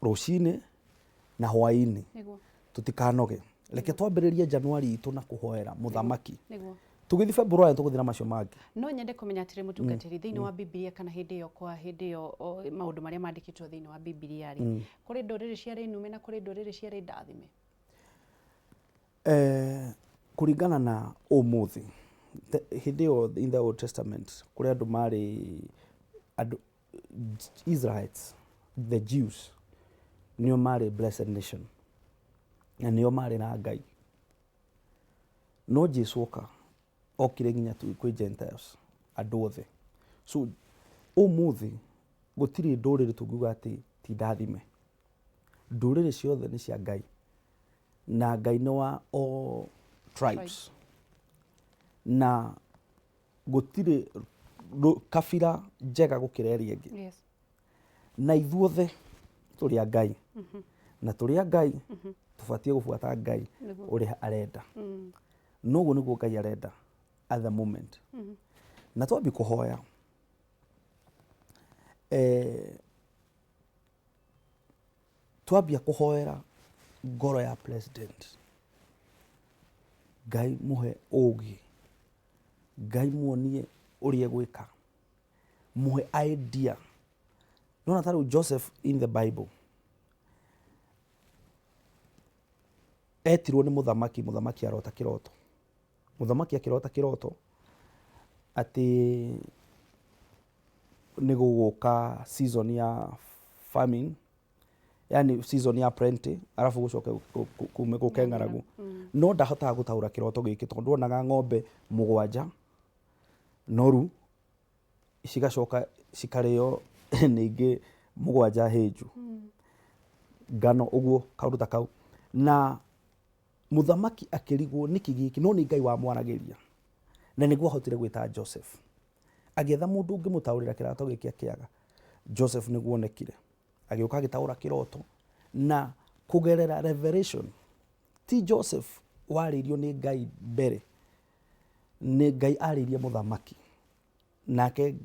Rũcinĩ na hwaĩ-inĩ. Nĩguo. Tũtikanoge. Reke twambĩrĩrie Januari itũ na kũhoera mũthamaki. Nĩguo. Tũgĩthiĩ February tũgũthiĩ na macio mangĩ. No nyende kũmenya atĩrĩ, mũtungatĩri, thĩinĩ wa Bibilia kana hĩndĩ ĩyo kwa hĩndĩ ĩyo maũndũ marĩa mandĩkĩtwo thĩinĩ wa Bibilia rĩ, kũrĩ ndũrĩrĩ ciarĩ nume na kũrĩ ndũrĩrĩ ciarĩ ndathime? Kũringana na ũmũthĩ, hĩndĩ ĩyo in the Old Testament kũrĩ andũ marĩ andũ Israelites, the Jews, nĩo marĩ blessed nation na nĩo marĩ na Ngai. No Jesu oka okire nginya kwĩ Gentiles, andũ othe. So ũmũthĩ gũtirĩ ndũrĩrĩ tũngiuga atĩ ti ndathime. Ndũrĩrĩ ciothe nĩ cia Ngai na Ngai nĩ wa all tribes. Na gũtirĩ kabira njega gũkĩra ĩrĩa ĩngĩ. Na ithuothe tũrĩ a Ngai. Na tũrĩ a Ngai, tũbatiĩ gũbuata Ngai ũrĩa arenda. Na ũguo nĩguo Ngai arenda at the moment. Na twambie kũhoya, twambia kũhoera ngoro ya president, Ngai mũhe ũgĩ, Ngai muonie ũrĩa egwĩka, mũhe idea. Nĩwona ta rĩu Joseph in the Bible, etirwo nĩ mũthamaki, mũthamaki arota kĩroto. Mũthamaki akĩrota kĩroto atĩ nĩ gũgũka season ya famine, yani season ya plenty, arabu gũcoke kume gũke ng'aragu. No ndahotaga gũtaũra kĩroto gĩkĩ tondũ onaga ng'ombe mũgwanja noru cigacoka cikarĩo nĩ ingĩ mũgwanja hĩnju, ngano ũguo, kaũndũ ta kau. Na mũthamaki akĩrigwo nĩkĩ gĩkĩ, no nĩ Ngai wamwaragĩria. Na nĩguo ahotire gwĩta Joseph. Agĩetha mũndũ ũngĩmũtaũrĩra kĩroto gĩkĩ akĩaga. Joseph nĩguo onekire. Agĩũka agĩtaũra kĩroto na kũgerera revelation. Ti Joseph warĩirio nĩ Ngai mbere, nĩ Ngai arĩirie mũthamaki. Nake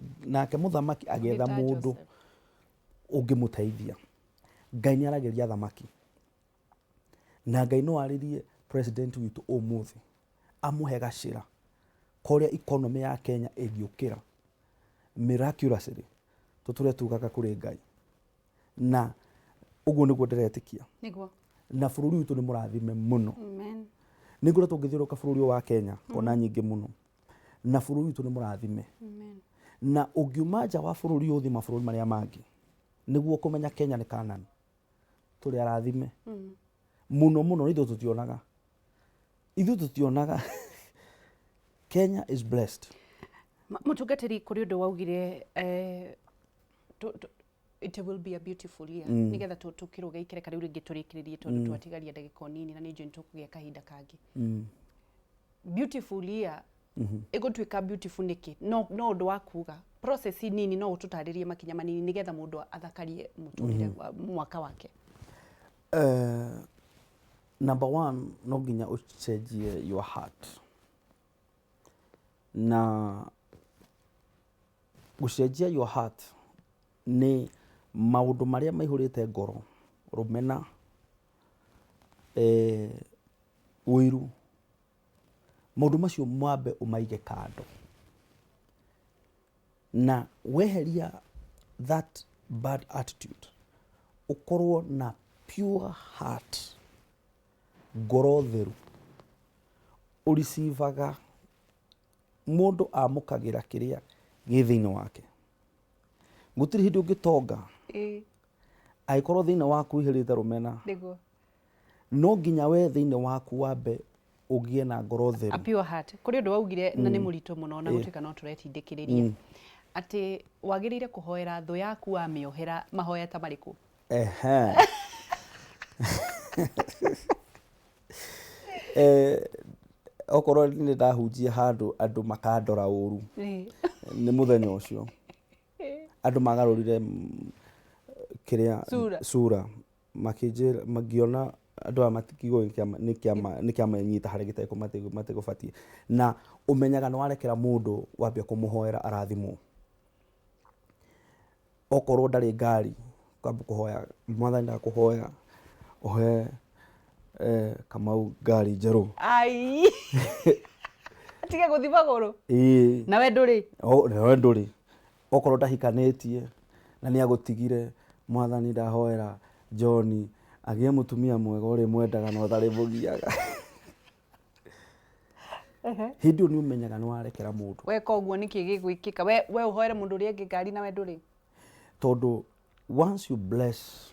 mũthamaki agĩetha Agĩta mũndũ Joseph. ũngĩmũteithia. Ngai nĩ aragĩria athamaki. Na Ngai no arĩrie president witũ ũmũthĩ amũhe gacĩra korĩa economy ya Kenya ĩngĩũkĩra miraculously, tũtũre tugaga kũrĩ Ngai. Na ũguo nĩguo ndĩretĩkia. Na bũrũri witũ nĩ mũrathime mũno. Amen. Nĩ ngoretwo ngĩthiũrũrũka bũrũri ũyũ wa Kenya kona nyingĩ mũno. Na bũrũri witũ nĩ mũrathime. Amen. Na ũngiuma nja wa bũrũri ũyũ ũthiĩ mabũrũri marĩa mangĩ, nĩguo kũmenya Kenya nĩ Canaan. Tũrĩ arathime. Mũno mũno ithuĩ tũtionaga. Ithuĩ tũtionaga. Kenya is blessed. Mũtungatĩri, kũrĩ ũndũ waugire, it will be a beautiful year. Nĩgetha tũkĩrũge ikereka rĩu rĩngĩ tũrĩkĩrĩrie tondũ twatigaria ndagĩka o nini na nĩ njũĩ nĩtũkũgĩa kahinda kangĩ. Beautiful year ĩgũtuĩka beautiful nĩkĩ? No ũndũ wa kuga process nini, no ũtũtarĩrie makinya manini nĩgetha mũndũ athakarie mũtũrĩre wa mwaka wake. Number one, no nginya ũcenjie your heart. Na gũcenjia your heart nĩ maũndũ marĩa maihũrĩte ngoro, rũmena, ũiru, maũndũ macio mambe ũmaige kando. Na weheria that bad attitude, ũkorwo na pure heart, ngoro theru, ũricibaga mũndũ amũkagĩra kĩrĩa gĩ thĩinĩ wake. Gũtirĩ hĩndĩ ũngĩtonga angĩkorwo thĩinĩ waku ũihũrĩte rũmena. No nginya we thĩinĩ waku wambe ũgĩe na ngoro theru. A pure heart. Kũrĩ ũndũ waugire na nĩ mũritũ mũno na gũtuĩka no tũretindĩkĩrĩria. Atĩ wagĩrĩire kũhoera thũ yaku wamĩohera mahoya ta marĩkũ? Ehe. Okorwo nĩ ndahunjia handũ andũ makandora ũru, nĩ mũthenya ũcio andũ magarũrire kĩrĩa Sura. sura makĩnjĩra, ngĩona andũ aya kiugo nĩ kĩamenyita harĩa mategũbatiĩ. Na ũmenyaga nĩ warekera mũndũ wambia kũmũhoera arathimwo. Okorwo ndarĩ ngari, Ũkamba kũhoya, Mwathani ndakũhoya ũhe Kamau ngari njerũ. Ai, atige gũthiĩ magũrũ. Ĩĩ. Nawe ndũrĩ. Nawe ndũrĩ. Okorwo ndahikanĩtie na nĩ agũtigire, Mwathani ndahoera John agĩe mũtumia mwega ũrĩ mwendaga na ũtarĩ mũgiaga. Hĩndĩ ĩyo nĩ ũmenyaga nĩ warekera mũndũ. Weka ũguo nĩkĩ gĩgwĩkĩka? We ũhoere mũndũ ũrĩa ũngĩ ngari nawe ndũrĩ. Tondũ once you bless,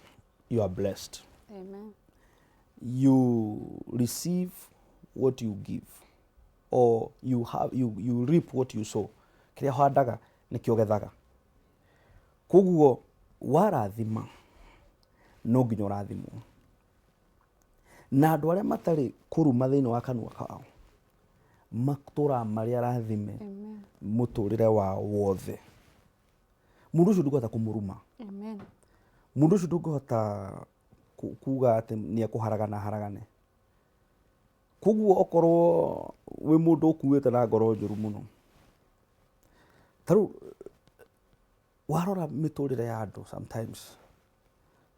you are blessed. Amen. You receive what you give, or you have, you reap what you sow. Kĩrĩa ũhandaga nĩkĩo ũgethaga. Koguo warathima no nginya ũrathimwo. Na andũ arĩa matarĩ kũruma thĩinĩ wa kanua kao matũraga marĩ arathime mũtũrĩre wao wothe. Mũndũ ũcio ndũngĩhota kũmũruma. Amen. Mũndũ ũcio ndũngĩhota kuga atĩ nĩ ekũharagana haragane. Koguo okorwo wĩ mũndũ ũkuĩte na ngoro njũru mũno, ta rĩu warora mĩtũrĩre ya andũ sometimes,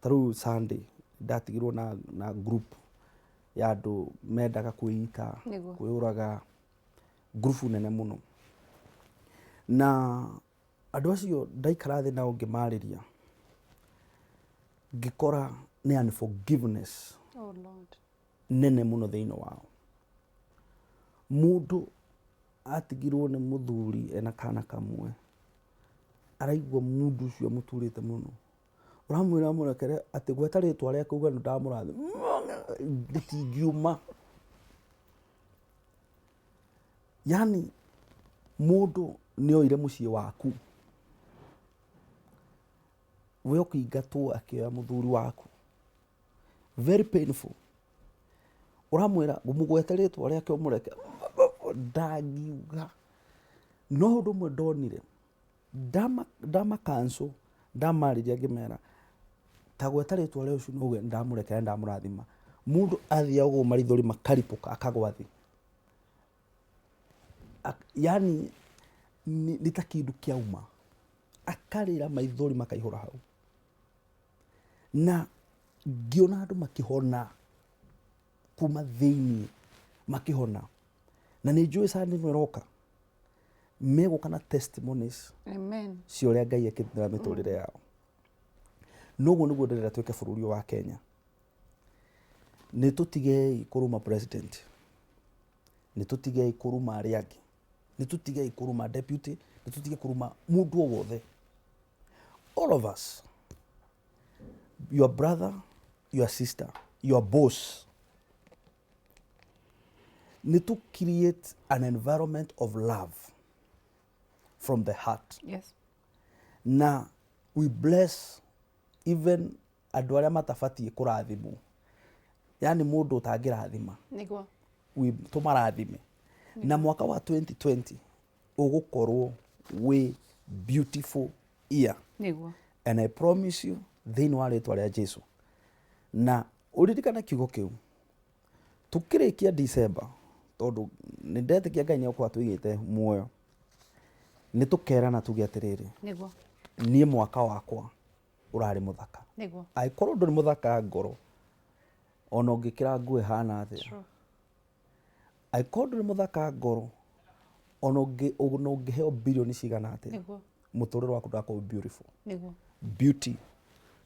ta rĩu Sunday ndatigirwo na group ya andũ mendaga kwĩita, kwĩyũraga, group nene mũno. Na andũ acio ndaikara thĩ nao ngĩmarĩria, ngĩkora nĩ unforgiveness. Oh Lord. Nene mũno thĩinĩ wao. Mũndũ atigirwo nĩ mũthuri ena kana kamwe, araigua mũndũ ũcio amũturĩte mũno, ũramwĩra amũrekere atĩ gweta rĩtwa rĩake uge nĩ ndamũrathima, rĩtingiuma. Yani mũndũ nĩ oire mũciĩ waku, we ũkĩingatwo akĩoya mũthuri waku, very painful. Ũramwĩra mũgwete rĩtwa rĩake ũmũreke, ndangiuga. No ũndũ ũmwe ndonire, ndama cancel, ndamarĩria ngĩmera ta gweta rĩtwa rĩa ũcio no uge ndamũrekera ndamũrathima. Mũndũ athiaga ũguo marithũri makaripũka akagwa thĩ. Yani nĩ ta kĩndũ kĩauma, akarĩra maithori makaihũra hau. Na ngĩona andũ makĩhona kuma thĩiniĩ, makĩhona. Na nĩ njũĩ Sunday ĩno ĩroka megũka na testimonies. Amen. Cia ũrĩa Ngai ekĩte na mĩtũrĩre yao. Noguo nĩguo ndĩrenda twĩke bũrũri ũyũ wa Kenya. Nĩ tũtigei kũruma president, nĩ tũtigei kũruma arĩa angĩ, nĩ tũtigei kũruma deputy, nĩ tũtige kũruma mũndũ o wothe. All of us, your brother, your sister, your boss, nĩ to create an environment of love from the heart. Yes. Na we bless even andũ arĩa matabatiĩ kũrathimwo, yani mũndũ ũtangĩrathima. Nĩguo. We tũmarathime. Na mwaka wa 2020 ũgũkorwo wĩ beautiful year. Nĩguo. And I promise you thĩinĩ wa rĩtwa rĩa Jesu. Na ũririkane kiugo kĩu, tũkĩrĩkia December, tondũ nĩ ndetĩkia Ngai nĩ egũkorwo atũigĩte muoyo, nĩ tũkerana tuge atĩrĩrĩ, Nĩguo. niĩ mwaka wakwa ũrarĩ mũthaka. Nĩguo. Angĩkorwo ndũrĩ mũthaka ngoro, ona ũngĩkĩra nguo ĩhana atĩa. True. Angĩkorwo ndũrĩ mũthaka ngoro, ona ũngĩheo bilioni cigana atĩa, Nĩguo. mũtũrĩre waku ndũgakorwo beautiful. Nĩguo. Beauty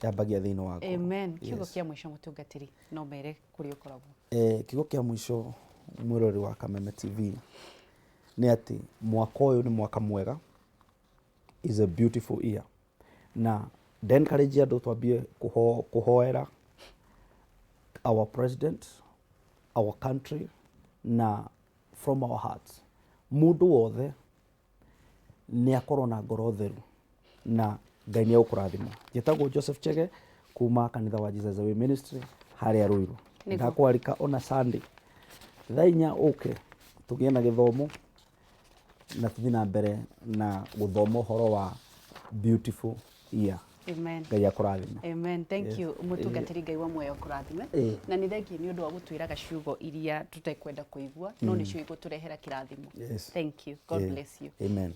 yambagia thĩinĩ wa ngoro. Amen. Kiugo Yes. kĩa mũico mũtungatĩri, no mere kũrĩa ũkoragwo. Kiugo kĩa mũico mwĩroreri wa Kameme TV nĩ atĩ mwaka ũyũ nĩ mwaka mwega, is a beautiful year. Na nde encourage andũ twambie kũhoera our president, our country, na from our hearts. Mũndũ wothe nĩ akorwo na ngoro theru na Ngai nĩ egũkũrathima. Njĩtagwo Joseph Chege kuma kanitha wa Jesus Way Ministry harĩa Ruiru. Nĩguo. Ndakwarika ona Sunday thaa 4 ũke tũgĩe na gĩthomo na tũthiĩ na mbere na gũthoma ũhoro wa beautiful year. Amen. Ngai akũrathime. Amen. Thank Yes. you. Mũtungatĩri Ngai wa muoyo akũrathime. Na nĩ thengiũ nĩ ũndũ wa gũtwĩraga ciugo iria tũtekwenda kũigua, no nĩcio igũtũrehera kĩrathimo. Yes. Thank you. God bless you. Amen.